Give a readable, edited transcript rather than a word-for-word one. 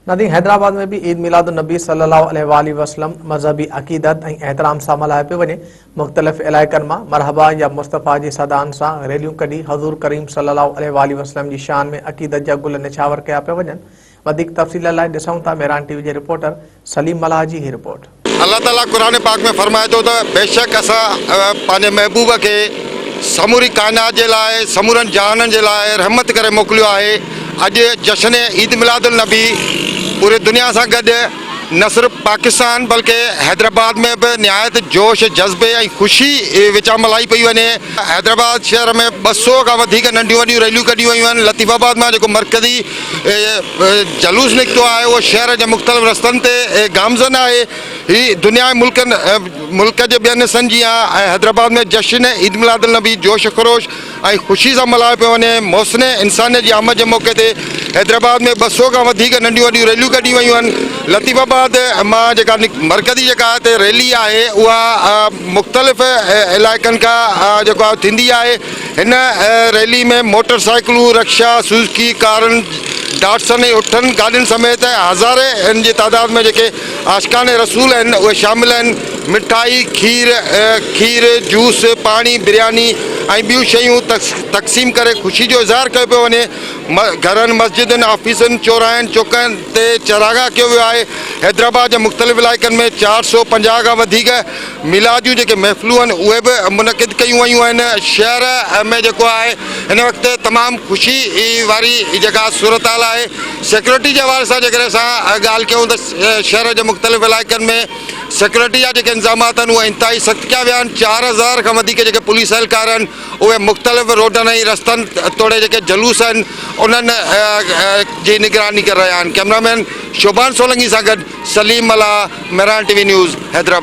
ناظرين حيدرآباد ۾ به عيد ميلاد النبي صلي الله عليه واٰله وسلم مذهبي عقيدت ۽ احترام سان ملهايو پيو وڃي. مختلف علائقن مان مرحبا يا مصطفيٰ جي صدائن سان ريليون ڪڍي حضور ڪريم صلي الله عليه واٰله وسلم جي شان ۾ عقيدت جا گل نڇاور ڪيا پيا وڃن. وڌيڪ تفصيل لاء ڏسون ٿا مهراڻ ٽي وي جي رپورٽر سليم ملاح جي هي رپورٽ. الله تعاليٰ قرآن پاڪ ۾ فرمائي ٿو ته بيشڪ اسان پنهنجي محبوب کي سموري ڪائنات جي لاء سمورن جهانن جي لاء رحمت ڪري موڪليو آهي اڄ جشن عيد ميلاد النبي پوري دنيا سان گڏ نه صرف پاڪستان بلڪه حيدرآباد ۾ به نهايت جوش جذبي ۽ خوشي وچان ملهائي پئي وڃي حيدرآباد شهر ۾ 200 کان وڌيڪ ننڍيون وڏيون ريليون ڪڍيون ويون آهن لطيف آباد مان جيڪو مرڪزي جلوس نڪتو آهي اهو شهر جي مختلف رستن تي گامزن آهي هي دنيا ۽ ملڪن ملڪ جي ٻين حصن جيان ۽ حيدرآباد ۾ جشن عيد ميلاد النبي جوش خروش ۽ خوشي سان ملهايو پيو وڃي محسن انسانيت جي آمد جي موقعي تي حيدرآباد ۾ 200 کان وڌيڪ ننڍيون وڏيون ريليون ڪڍيون ويون آهن لطيف آباد مان جيڪا مرڪزي جيڪا هتي ريلي آهي اها مختلف علائقن کان جيڪو آهي ٿيندي آهي هن ريلي ۾ موٽر سائيڪلون، رڪشا، سوزڪي ڪارن، ڊاٽسن ۽ اٺن گاڏين سميت هزارين جي تعداد ۾ جيڪي عاشقان رسول آهن اهي شامل آهن. مٺائي، کير، کير، جوس، پاڻي، برياني ۽ ٻيون شيون تقسيم ڪري خوشي جو اظهار ڪيو پيو وڃي. گهرن، مسجدن، آفيسن، چوراهن، چوڪن تي چراغان ڪيو ويو آهي. حيدرآباد جي مختلف علائقن ۾ 450 کان وڌيڪ ميلاد جون جيڪي محفلون آهن اهي به منعقد ڪيون ويون آهن شهر ۾ جيڪو آهي هن وقت تمام خوشي واري جيڪا صورتحال آهي سيڪيورٽي جي حوالي سان جيڪڏهن اسان ڳالهه ڪيون ته شهر جي مختلف علائقن ۾ سيڪيورٽي جا جيڪي انتظامات آهن اهي انتهائي سخت ڪيا ويا آهن 4000 کان وڌيڪ جيڪي پوليس اهلڪار آهن اهي مختلف روڊن ۽ رستن توڙي جيڪي جلوس آهن انهن جي نگراني ڪري رهيا آهن ڪئميرا مين شوڀان سولنگي سان گڏ Saleem Mallah Mehran T V news Hyderabad.